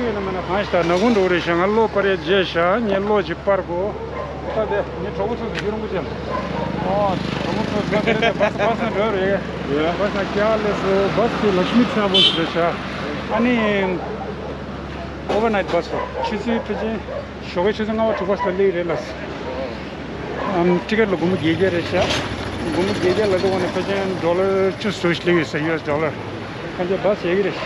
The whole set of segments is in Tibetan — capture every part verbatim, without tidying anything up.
ཡོད་ན་མེད་ན་གང་ཞིག་ད་ནག་ཁུང་འགྲོ་རེད་ཤག་ང་གློག་སྤར་ཡས་བརྗེད་ཤག་ངས་གློག་ཅིག་སྤར་དགོས། ད་དེ་ངའི་གྲོགས་པོ་ཚོ་ཚོ་ཡུན་རིང་པོ་བྱས། ཨོ་གྲོགས་པོ་ཚོ་ཚོ་དེ་རེད། བཱས་བཱས་ནང་འགྲོ་རེད། བཱས་ནང་བསྐྱལ་སླེབས་སོང་། བཱས་དེ་ལ་ཤི་མི་ཚ་པོ་ཞིག་རེད་ཤག་ཨ་ནི་ཨོ་བར་ནའིཊ་བཱས་རེད། ཆུ་ཚོད་ཕལ་ཆེར་ཞོགས་ཀའི་ཆུ་ཚོད་ལྔ་པ་དྲུག་པ་ཞིག་ལ་སླེབས་རེད་ལགས། ཨམ་ཊི་ཀེཊ་ལ་སྒོར་མོ་བརྒྱད་བརྒྱ་རེད་ཤག་སྒོར་མོ་བརྒྱད་བརྒྱ་ལ་དེ་འོ་ནས་ཕལ་ཆེར་ཌོ་ལར་བཅུ་ཙམ་ཞིག་སླེབས་ཡོད་ས། ཡུ་ཨེསི་ཌོ་ལར། གང་ཅི་བཱས་ཡག་གི་རེད།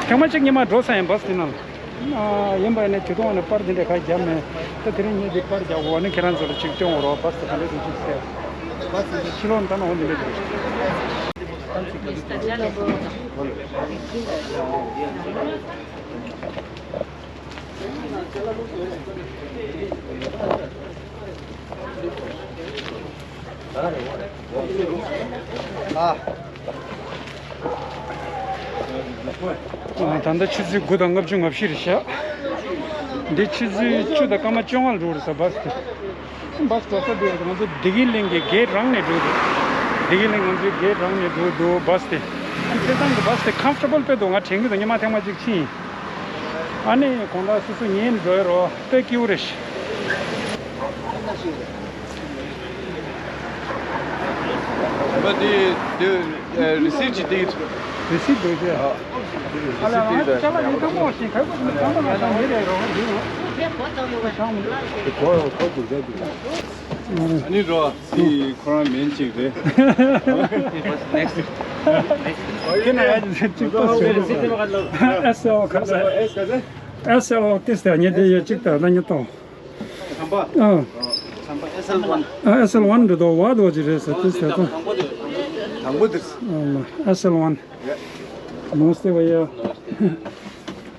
ཐེངས་མ་གཅིག་ཉི་མ་འགྲོ་ས་ཡིན་བཱས་དེ་ནང་ལ། ཨ་ཡིན་པ་ཡིན་ན་དེ་དུས་འོ་ནས་པར་དེ་འདྲ་ག་རྒྱབ་མེད། ད་དེ་རིང་ངས་འདི་པར་རྒྱག་དགོས། ཨ་ནི་ཁྱེད་རང་ཚོ་ལ་ཅིག་སྟོན་དགོས་རེད། བཱས་དེ་ག་འདྲ་འདུག་ཅིག་ཟེར། བཱས་དེ་ཕྱི་ལོགས་ལྟ་ན་འོ་འདི་འདྲ་འདུག་ཨ། ད་ལྟ་ཆུ་ཚོད་དགུ་དང་ལྔ་བཅུ་ང་བཞི་རེད་ཤག་འདི་ཆུ་ཚོད་བཅུ་དང་སྐར་མ་བཅོ་ལྔ་ལ་འགྲོ་རེད་ཟེར་བཱས་དེ། བཱས་འགྲོ་ས་དེ་ང་ཚོ་བདེ་སྐྱིད་གླིང་གི་གེ་ཊི་རང་ནས་འགྲོ་འདུག་བདེ་སྐྱིད་གླིང་ང་ཚོའི་གེ་ཊི་རང་ནས་འགྲོ་འདུག་བཱས་དེ། ཨ་ནི་བྱས་ཙང་གི་བཱས་དེ་ཀམ་ཕོར་ཊེ་བལ་དཔེ་འདུག་ང་དྲན་གྱི་འདུག་ཉི་མ་ཐེངས་མ་གཅིག་ཕྱིན་ཡིན། ཨ་ནི་དགོང་དག་སོ་སོ་ཉལ་ནས་འགྲོ་ཡ་རོ་དཔེ་སྐྱིད་པོ་རེད། ཨ་དེ་དེ་རི་སིཊ་ཅིག་སྟེར། རི་སིཊ་འདུག་ཅེ། ཨ་ལ་ང་ཅ་ལག་ཡོད་ཐུབ་མོ་ཞིག་ག་གོ་ཚང་མ་ང་ཚང་མི་རེད་རོ་འདི་རོ། ཨ་ནི་རོ་དེ་ཁོ་རང་མིང་ཅིག་རེད། ཁྱེད་ན་ཡ་ཅིག་ཏོ་ཟེར། ཨེ་སི་ཨོ་ག་ཟེར། ཨེ་སི་ཨོ་ཏི་སྟེ་ཉེ་དེ་ཡོད་ཅིག་ཏ་ན་ཉེ་ཏོ། ཨ། ཨ་ཨེ་སི་ཨེལ་ཝན་འདྲ་དོ་བ་དོ་ཅི་རེད་ཟེར་ཏི་སྟེ་ཏོ། དང་པོ་དེ། ཨ་ཨེ་སི་ཨེལ་ཝན། མོ་སྟེ་བ་ཡ།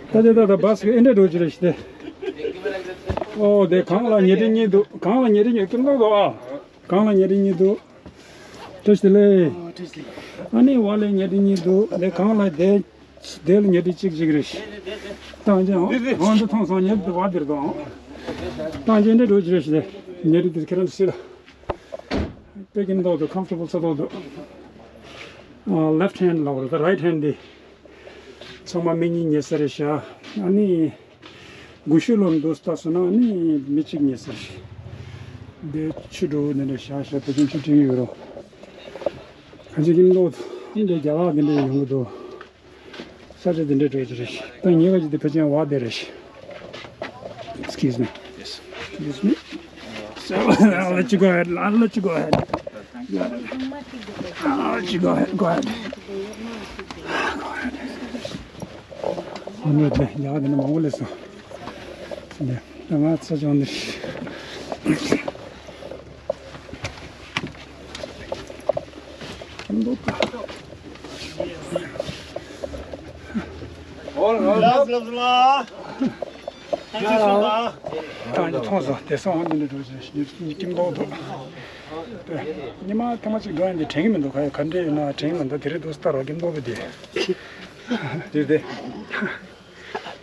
ད་དེ་ད་ད་བཱས་གི་ཨེ་འདྲ་འགྲོ་ཅི་རེད་ཤི་སྟེ། ཨོ་དེ་གང་ལ་ཉེ་དེ་གཉིས་འདུག་གང་ལ་ཉེ་དེ་གཉིས་ཀྱི་མདོག་དོ་ཨ། གང་ལ་ཉེ་རིང་ཉེ་འདུག་བཀྲ་ཤིས་བདེ་ལེགས། ཨོ་བཀྲ་ཤིས་བདེ་ལེགས། ཨ་ནི་བ་ལས་ཉེ་རིང་ཉེ་འདུག་ལས་གང་ལ་བསྡད་བསྡད་ལ་ཉེ་རིང་གཅིག་གཅིག་རེད། བཏང་ཅན་འོང་འདི་རེད། འོང་འདི་མཐོང་སོང་ཉེ་འདི་བ་འདིར་དང་། བཏང་ཅན་འདི་འགྲོ་གཅིག་རེད་ཞེས་ཉེ་རིང་འདི་ཁྱེད་རང་ཚོ་སྲིད་ལ། དཔེ་ཀྱི་མདོག་འདུག་ཀམ་ཕོར་ཊེ་བལ་ས་མདོག་འདུག་ལེཕ་ཊི་ཧེན་ཌི་ལ་བར་ད་རའིཊ་ཧེན་ཌི་འདི། ཚང་མ་མི་གཉིས་ཉལ་ས་རེད་ཤག་ཨ་ནི། དགུ་ཤུ་ལོན་འདུག་ལྟ་སོང་ན་ཨ་ནི་མི་གཅིག་ཉལ་ས་རེད། འདི་ཆུ་འགྲོ་འདི་འདྲ་ཤག་ཤག་ཕལ་ཆེར་ཆུ་ཁྲིད་ཡོད་རོ། གང་ཅི་ཀིན་ལོ་འདི་རྒྱ་གར་འདི་འདྲ་ཡོང་གི་འདུག་ས་ཆ་འདི་འདྲ་འགྲོ་གི་རེད། ད་ཉལ་ག་ཅི་འདི་ཕལ་ཆེར་བ་འདི་རེད། Excuse me. Excuse me. So, I'll let you go ahead. I'll let you go ahead. I'll let you go ahead. Go ahead. Go ahead. ཨ་ནི་དེ་ཡག་དེ་ནི་མང་པོ་སླེབས་སོང་། དེ་ད་ང་ཚ་ཅང་འདི། ཨོལ་ཨོལ། ལགས་ལགས་ལགས། ཐང་ཅིག་མཐོང་སོང་། དེ་སོང་འདི་འདྲ་འགྲོ་ཞིག་ཉིན་ཉིན་ཀིམ་ལོག་འདུག་ཉི་མ་ཐེངས་མ་གཅིག་འགྲོ་ཡིན་དེ་དྲན་གི་མི་འདུག་ག་ཡོད་ག་འདྲ་ཡོད་ན་དྲན་གི་མི་འདུག་དེ་རིང་འདུག་སྟ་རོགས་ཀིམ་ལོག་པ་དེ་དེ་དེ་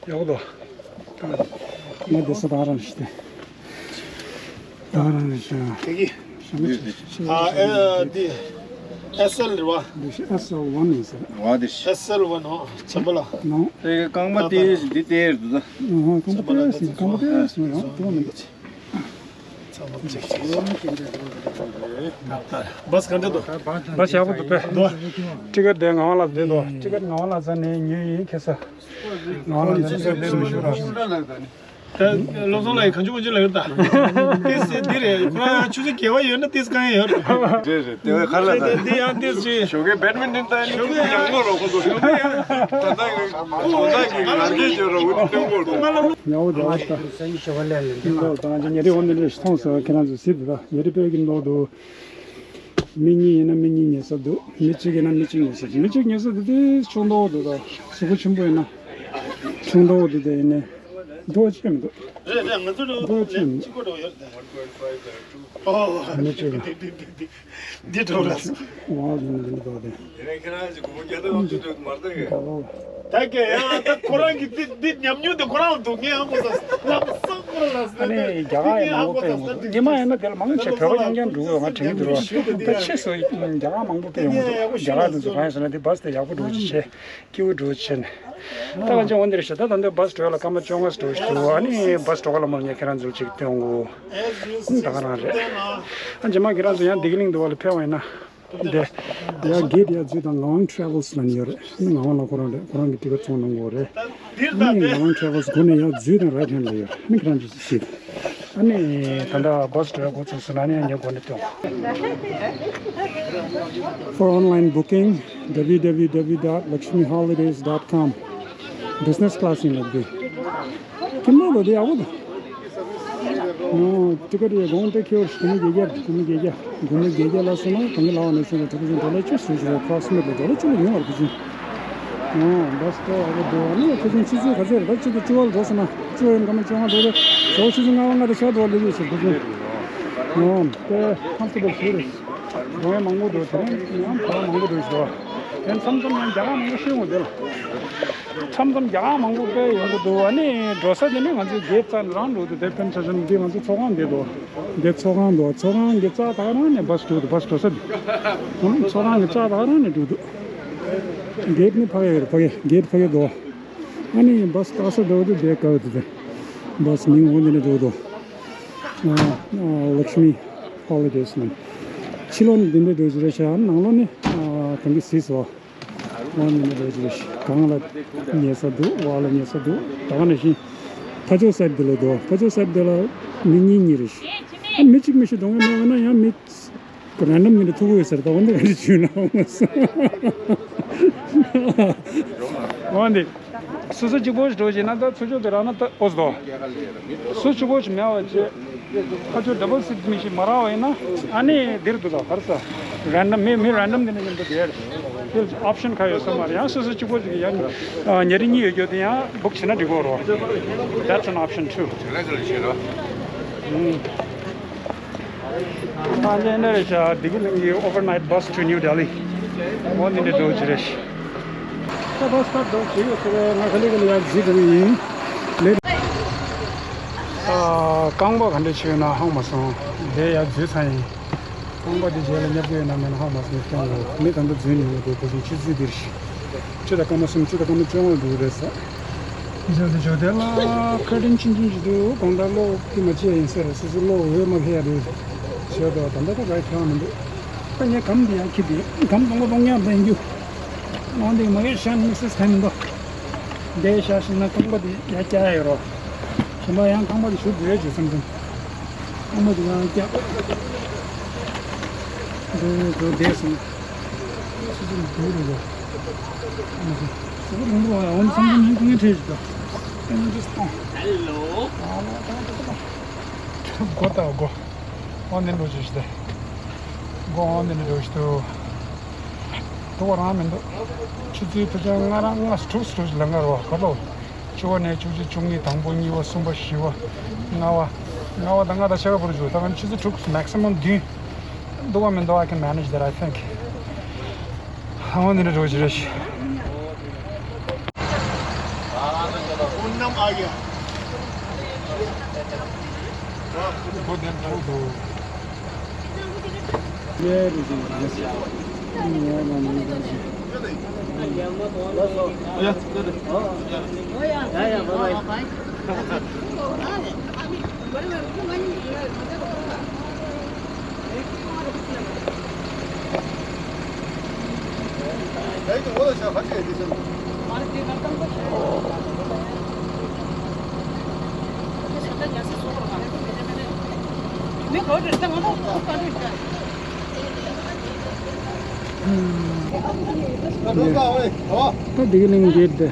ཡག་པོ་འདུག་ང་དེ་ས་ད་རང་ཞིག་དེ། ད་རང་ཞིག་དེ་གི། ཨ་ཨེ་འདི་ཨེ་སི་ཨེལ་རེད་བ། འདི་ཨེ་སི་ཨེལ་ཝན་ཡིན་ཟེར། ཝ་དེ་ཨེ་སི་ཨེལ་ཝན་ཧོ་ཚན་པ་ལ། ནོ། དེ་གི་རྐང་པ་དེ་འདི་དེ་རེད་འདུག་ད། ཨ་ཧོ་རྐང་པ་དེ་ཡིན། རྐང་པ་དེ་ཡིན་ཡང་དེ་བ་མི་འདུག་བཱས་ག་འདྲ་འདུག་བཱས་ཡག་པོ་འདུག་པས། ཊི་ཀེཊ་དེ་ངག་དབང་ལགས་བསྡད་འདུག་ཊི་ཀེཊ་ངག་དབང་ལགས་ས་ནས་ཉོས་ཡིན་ཁ་སང་། ངག་དབང་ལགས་ས་ནས་བསྡད་མི་ཤོར་ར། ད་བློ་བཟང་ལགས་ཡིས་གང་བྱུང་གང་བྱུང་ལབ་ཡོད་ད། ཏིས་འདི་རེད། ཁོ་རང་ཆུ་ཚོད་བརྒྱད་པ་ཡོད་ན་ཏིས་གང་ཡོད་རེད། རེད་རེད། དེ་བས་ཁ་ལ་ད། འདི་ཡང་ཏིས་ཅི། ཞོགས་ཀའི་བེད་མིན་ཊོན་ལྟ་ནི་ཞོགས་ཀའི་ཡང་ངོ་རོགས་ཁོ་ཚོ་ཞོགས་ཀའི་ཡང་། ད་ལྟ་གི་ད་ལྟ་གི་ང་རང་ཚོའི་ཇོ་རོ་འོ་དེ་སྟོན་གོ་རེད། ཉལ་བ་རྒྱག་པ་ད། ཉལ་བ་ད་ང་ཚོ་ཉལ་རེ་འོ་འདི་འདྲ་ཞིག་མཐོང་སོང་། ཁྱེད་རང་ཚོ་གཟིགས་དེ་ད་ཉལ་རེ་དཔེ་གི་མདོག་འདུག་མི་གཉིས་ཡིན་ན་མི་གཉིས་ཉལ་ས་འདུག་མི་གཅིག་ཡིན་ན་མི་གཅིག་ཉལ་ས་འདུག་མི་གཅིག་ཉལ་ས་འདི་དེ་ཆུང་མདོག་འདུག་ད་གཟུགས་པོ་ཆེན་པོ་ཡིན་ན་ཆུང་མདོག་འདུག་དེ་ཡིན་ནའི་མདོག་ཅི་ཡང་མི་འདུག་རེད་རེད། ང་ཚོ་ལོ་ལེ་གཅིག་པ་འགྲོ་ཡོད་རེད། ཨོ། ཨ་ནི་ཅིག་འདི་འདི་འདི་འདི་འདི་འགྲོ་ལ་སོང་། ཝ་ལུང་འདི་འགྲོ་དེ། དེ་ནས་ཁྱེད་རང་གི་གོ་བོ་རྒྱ་ཐག་ལོངས་སུ་སྤྲོད་མ་རེད་ད་གི། ད་གི་ཡང་ད་ཁོ་རང་གི་འདི་འདི་ཉམས་མྱོང་དེ་ཁོ་རང་ལ་འདུག་ངས་ཧ་གོ་ས་ལམ་སང་ཁོ་རང་ལ་སོང་། ཨ་ནི་རྒྱ་གར་ཡང་མང་པོ་ཕེབས་ཡོང་གི་འདུག་ཉི་མ་ཡིན་ན་དེ་ལ་མང་ཆེ་བོད་པ་རྐྱང་རྐྱང་འགྲོ་གི་ཡོད། ང་དྲན་གྱི་འདུག་ད་ཕྱིས་སུ་རྒྱ་གར་མང་པོ་ཕེབས་ཡོང་གི་འདུག་རྒྱ་གར་དེ་ཚོ་གང་ཡིན་ཟེར་ན་དེ་བྷ་སི་དེ་ཡག་པོ་འགྲོ་གི་བྱས། སྐྱིད་པོ་འགྲོ་ཕྱིན། ད་ང་ཚོ་འོ་འདིར་ཤ་ད་ད་འདོད་བྷ་སི་འགྲོ་ཡ་ལ་སྐར་མ་བཅོ་ལྔ་འགྲོ་ཞིག་འདུག་ཨ་ནི་བྷ་སི་འགྲོ་ག་ལ་མོ་ངས་ཁྱེད་རང་ཚོར་ཅིག་སྟོན་དགོས། ད་ག་རང་རེད། ཨ་རྗེས་མ་ཁྱེད་རང་ཚོ་ཡང་བདེ་སྐྱིད་གླིང་དུ་བ་ལ་ཕེབས་པ་ཡིན་ན། འདི་ཡ་གེ་ཊི་ཡ་འཛུལ་དང་ངག་དབང་ཊེ་རེ་ཝལ་སི་ལ་ནི་ཡོད་རེད། ངག་དབང་ལགས་ཁོ་རང་རེད། ཁོ་རང་གི་ཊི་ཀེ་ཊི་བཙོང་གནང་དགོས་རེད། ཨ་ནི་ངག་དབང་ཊེ་རེ་ཝལ་སི་སྒོ་ནས་ཡ་འཛུལ་དང་རའིཊ་ཧེན་ལ་ཡོད་རེད། ཨ་ནི་ཁྱེད་རང་ཚོ་ཤེས། ཨ་ནི་ད་ལྟ་བྷ་སི་འགྲོ་ཡ་འགོ་ཚུགས་སོང་ན་ནི་ཡང་ཉེ་འགོ་ནས་སྟོན། For online booking, w w w dot lakshmi holidays dot com. Business class ཡིན་ལབ་དུས། ཁྱིམ་ནང་ལོ་དེ་ཡག་པོ་འདུག་ཨོ། ཊི་ཀེ་ཊི་ཡི་གོང་དེ་ཁྱེར་སྒོར་མོ་བརྒྱད་བརྒྱ། སྒོར་མོ་བརྒྱད་བརྒྱ། སྒོར་མོ་བརྒྱད་བརྒྱ་ལ་སོང་ན་གང་གི་ལའོ་ནས་སོང་བའི་ཊི་ཀེ་ཊི་ཌོ་ལར་བཅུ་ཟེར་གྱི་རེད། ཨེ་པོ་རོག་སི་མེ་ཊི་ལི་ཌོ་ལར་བཅུ་ལ་ཡོང་བར་གྱི་ཅིང་། ཨོ། བྷ་སི་ལྟ་བ་ཡག་པོ་འདུག་ཨ་ནི་ཁྱེད་ཚོ་ཆུ་ཚོད་ག་ཚོད་རེད། ད་ཆུ་ཚོད་བཅུ་པ་ལ་འགྲོ་སོང་ན་བཅུ་པ་ཡིན་སྐར་མ་བཅོ་ལྔ་འགྲོ་རེད། ཟླ་བ་ཆུ་ཚོད་ལྔ་པ་ལྔ་དང་ཕྱེད་ཀ་འགྲོ་ལེ་ལེ་ཞིག་འདུག་ཨོ། དཔེ་ཁམ་ཕོར་ཊེ་བལ་ཞིག་རེད། འགྲོ་ཡ་མང་པོ་འདུག་དེ་རིང་ཡང་གྲོགས་མང་པོ་འདུག་ཞུ་བ། དེ་མཚམས་མཚམས་ཡང་རྒྱ་གར་མང་པོ་ཤོད་འོང་དེ་ལ། མཚམས་མཚམས་རྒྱ་གར་མང་པོ་དཔེ་ཡོང་གི་འདུག་ཨ་ནི་འགྲོ་ས་དེ་ནི་ང་ཚོའི་གེ་ཊི་རྩ་ནས་རང་འགྲོ་འདུག་དེ་དཔེར་ན་ཆ་བཞག་ན་འདི་ང་ཚོ་ཚོགས་ཁང་འདི་འདུག་འདི་ཚོགས་ཁང་འདུག་ཚོགས་ཁང་གི་རྩ་དག་རང་ནས་བྷ་སི་འགྲོ་འདུག་བྷ་སི་འགྲོ་ས་འདི། ཚོགས་ཁང་གི་རྩ་དག་རང་ནས་འགྲོ་འདུག་གེ་ཊི་ནི་ཕ་གི་རེད། ཕ་གི་གེ་ཊི་ཕ་གི་འདུག་ཨ་ནི་བྷ་སི་རྟག་ས་འགྲོ་འདུག་དེ་ག་འདུག་དེ་བྷ་སི་མིང་འོ་འདི་ནས་འགྲོ་འདུག་ལག་ཤ་མི་ཧོ་ལི་ཌེ་སི་ནང་ཕྱི་ལོགས་ནས་འདི་འདྲ་འགྲོ་རྒྱུ་རེད་ཤག་ནང་ལོགས་ནས་གང་གི་སྲིད་སོ། འོ་འདི་འདྲ་འགྲོ་རྒྱུ་རེད་ཤག་གང་ལ་ཉལ་ས་འདུག་འོག་ལ་ཉལ་ས་འདུག་ད་ག་ནང་བཞིན་ཕ་ཇོ་སའིཌ་འདི་ལ་འདུག་ཕ་ཇོ་སའིཌ་འདི་ལ་མི་གཉིས་གཉིས་རེད་ཤག་ཨ་མི་གཅིག་མི་ཤི་གཏོང་གི་མེད་པ་ན་ཡང་མི་རན་ཌམ་མི་འདྲ་ཐུག་གི་ཡོད་ས་རེད། ད་འོ་འདི་ག་རེ་བྱུང་ན་འོ་སོང་། འོ་འདི། སོ་སོ་གཅིག་པོ་ཞིག་འགྲོ་བྱས་ན་ད་ཚུར་ཕྱོགས་དེ་རག་ན་ད་ཨོ་སྡོ། སུ་གཅིག་པོ་ཞིག་མེད་པ་བྱས། ཁ་ཆུ་ཌབ་བལ་སིཊ་མི་ཞིག་མ་རག་པ་ཡིན་ན་ཨ་ནི་འདིར་འདུག་ད་གར་ས། རན་ཌམ་མི་མི་རན་ཌམ་དེ་ནས་མཉམ་དུ་བསྡད་རེད། དེ་ཨོབ་ཤན་ཁ་ཡོད་ས་མ་རེད། ཡང་སོ་སོ་གཅིག་པོ་ཞིག་ཡང་ཉལ་ཁྲི་གཉིས་ཡོད་རྒྱུ་དེ་ཡང་བུག་བྱས་ན་འགྲིག་གོ་རོ། That's an option too. ཨ་ལེ་འདི་རེད་ཤག་བདེ་སྐྱིད་གླིང་གི་overnight bus to New Delhi. འོ་འདི་འདྲ་འགྲོ་རྒྱུ་རེད་ཤག་ད་བྷ་སི་སི་ཊོབ་འགྲོ་བྱེད་ཡོད་ཟེར་བས་ང་ག་ལེ་ག་ལེ་ཡར་འཛུལ་འགྲོ་གི་ཡིན། ལེ། ཨ། རྐང་པ་ག་འདྲ་བྱས་ཡོད་ན་ཧ་གོ་མ་སོང་། དེ་ཡར་འཛུལ་ཚར་ཡིན། རྐང་པ་དེ་རྗེས་ལ་བརྙས་བཅོས་ཡོད་ན་མེད་ན་ཧ་གོ་མ་སོང་། སྐྱོན་ཡོད་མི་ད་ལྟ་འཛུལ་ནས་ཡོང་གི་འདུག་དེ་བཞིན་ཆུ་ཚོད་འདིར་ཤི། ཆུ་ཚོད་སྐར་མ་གསུམ། ཆུ་ཚོད་སྐར་མ་བཅོ་ལྔ་འདུག་རེད་ཟེར། ཇོ་དེ་ཇོ་དེ་ལ་ཁ་ཏོན་ཆུང་ཆུང་ཞིག་འདུག་དགོང་དག་གློག་ཀི་མ་བཅད་ཡིན་ཟེར། སོ་སོ་གློག་འོད་མ་ཕེབས་ཡ་རེད་ཞོར་དུ་ད་ལྟ་ད་གའི་ཁྱོན་མི་འདུག་ད་ངས་སྒམ་འདི་ཡང་ཁྱེར་ཏེ་སྒམ་སྟོང་པ་སྟོང་ཉག་འདྲ་ཡིན་རྒྱུ། ནང་དེ་མ་གི་ཤན་མི་སི་སི་ཐན་འདུག་འདས་ཤ་ཤི་ན་རྐང་པ་དེ་ཡར་བཀྱག་ཡ་ཡོད་རོ། གཞན་པ་ཡང་རྐང་པ་དེ་ཞུ་དགོས་ཀྱི་བསམ་བསམ། རྐང་པ་དེ་ཡང་བཀྱག་འདུག་འདུག་བསྡད་སོང་། སུ་ཚོད་འདུག་རེད་འདུག་ཨ་མ་ཟེར། ཟུར་རིང་པོ་ཡང་འོང་བསམ་བསམ་ཡིན་ཁོ་ངའི་ཁྲེལ་ཞིག་འདུག་ཨ་ནི་ཇི་སི་ཊོབ། ཧེ་ལོ། ཨ་ལ་ད་ད་ད་ད། སྒོ་ལྟ་སྒོ། འོ་འདི་འགྲོ་ཅི་ཞིག་སྟེ། སྒོ་འོ་འདི་འགྲོ་ཞིག་ཏུ། འགྲོ་བ་རང་མི་འདུག་ཆུ་ཚོད་ཕལ་ཆེར་ལྔ་རང་ལྔ་དྲུག་དྲུག་ལ་ང་རོ་ག་ལོ། བཅུ་པ་ནས་བཅུ་གཅིག་བཅུ་གཉིས། དང་པོ་གཉིས་པ་གསུམ་པ་བཞི་པ། ལྔ་པ། ལྔ་པ་དང་ལྔ་དང་ཕྱེད་ཀ་བར་བཅུག་ད་ག་ཆུ་ཚོད་དྲུག་མེག་སི་མམ་བདུན། འདུག་བ་མི་འདུག I can manage that, I think. འོ་འདི་འདྲ་འགྲོ་རྒྱུ་རེད། ད་བདེ་སྐྱིད་གླིང་གི་གེ་ཊི་དེ། བདེ་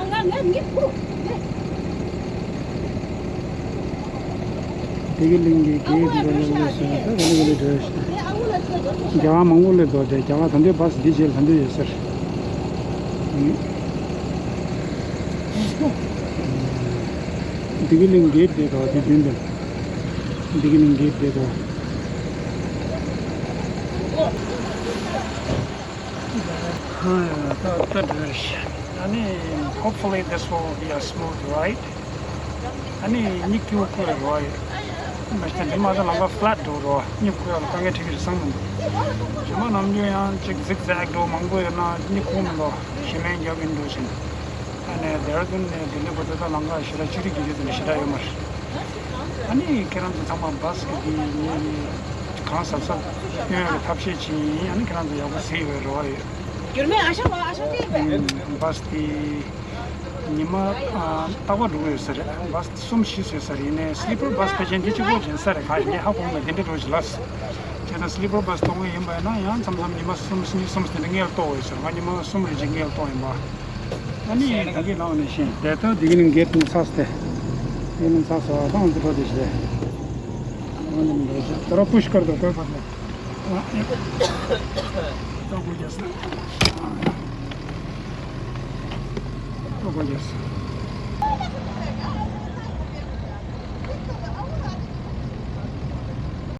སྐྱིད་གླིང་གི་གེ་ཊི་འདི་ལ་སླེབས་སོང་། ད་ག་ལེ་ག་ལེ་འགྲོ་ཡ་ཞིག་རྒྱ་གར་མང་པོ་སླེབས་འདུག་དེ་རྒྱ་གར་ད་འདོད་བྷ་སི་འདི་རྗེས་ལ་ད་འདོད་ཡོད་ཟེར། Beginning gate དེ་ག་དེ་མདུན་དེ། Beginning gate དེ་ག་ཧ་ཡ་ད་ད་འགྲོ་ཤི། ཨ་ནི། Hopefully this will be a smooth ride. ཨ་ནི་གཉིད་ཁུག་ཁུག་རེད་རོ། མ་གཞི་འདི་མ་ཚད་ལམ་ཁ་flat འགྲོ་རོ། གཉིད་ཁུག་ཡག་ལ་དཀའ་ངལ་འཕྲད་ཀྱི་རེད་བསམ་མི་འདུག་རྗེས་མ་ནམ་རྒྱུན་ཡང་གཅིག་zigzag འགྲོ་མང་པོ་ཡོད་ན་གཉིད་ཁུག་མི་འདུག་ཞེ་མེར་རྒྱག་གིན་འགྲོ་བཞིན། ཨ་ནི་ལྡེ་ར་ལྡུན་ནས་ལྡི་ལི་བར་དུ་ད་ལམ་ཁ་ཞེ་དྲག་ཆུ་རིགས་ཀྱི་རིགས་དེ་འདྲ་ཞེ་དྲག་ཡོད་མ་རེད། ཨ་ནི་ཁྱེད་རང་ཚོ་ཚང་མ་བྷ་སི་གི་དེ་ངས་གང་གཟབ་གཟབ་སྟོན་ཡག་གི་ཐབས་ཤེས་བྱེད་ཡིན། ཨ་ནི་ཁྱེད་རང་ཚོ་ཡག་པོ་གཟིགས་ཡོད་རེ་བ་ཡོད། འགྱུར་མེད་ཨ་ཤ་བ་ཨ་ཤ་ཅི་ཡིན་པས། བྷ་སི་དེ་ཉི་མ་ཨ་རྟག་པར་འགྲོ་གི་ཡོད་ས་རེད། བྷ་སི་གསུམ་བཞི་བཟོས་ས་རེད། ཡིན་ནའི་sleeper bus ཕལ་ཆེར་འདི་གཅིག་པོ་ཡིན་ས་རེད། གང་ཡིན་ཧ་གོ་མེད། དེ་འདྲ་འགྲོ་བཞིན་ལགས། བྱས་ཙང་sleeper bus གཏོང་གི་ཡིན་པ་ཡིན་ན་ཡང་མཚམས་མཚམས་ཉི་མ་གསུམ་གཉིས་གསུམ་དེ་འདྲ་སྔོན་ལ་གཏོང་ཡོད་ས་རེད། ང་ཉི་མ་གསུམ་རེ་གཅིག་སྔོན་ལ་གཏོང་ཡིན་པ། ཨ་ནི་ད་གིན་ལངས་ནས་ཤེས། དེ་ལྟར་འདི་གིན་གེ་ཊི་ནས་ཚར་སོང་སྟེ། གེ་ཊི་ནས་ཚར་སོང་། ད་ང་ཚོ་འགྲོ་བསྡད་ཤག་ད་ར་push कर दो, कोई बात नहीं। हाँ, ये तो हो गया सर। हो गया सर।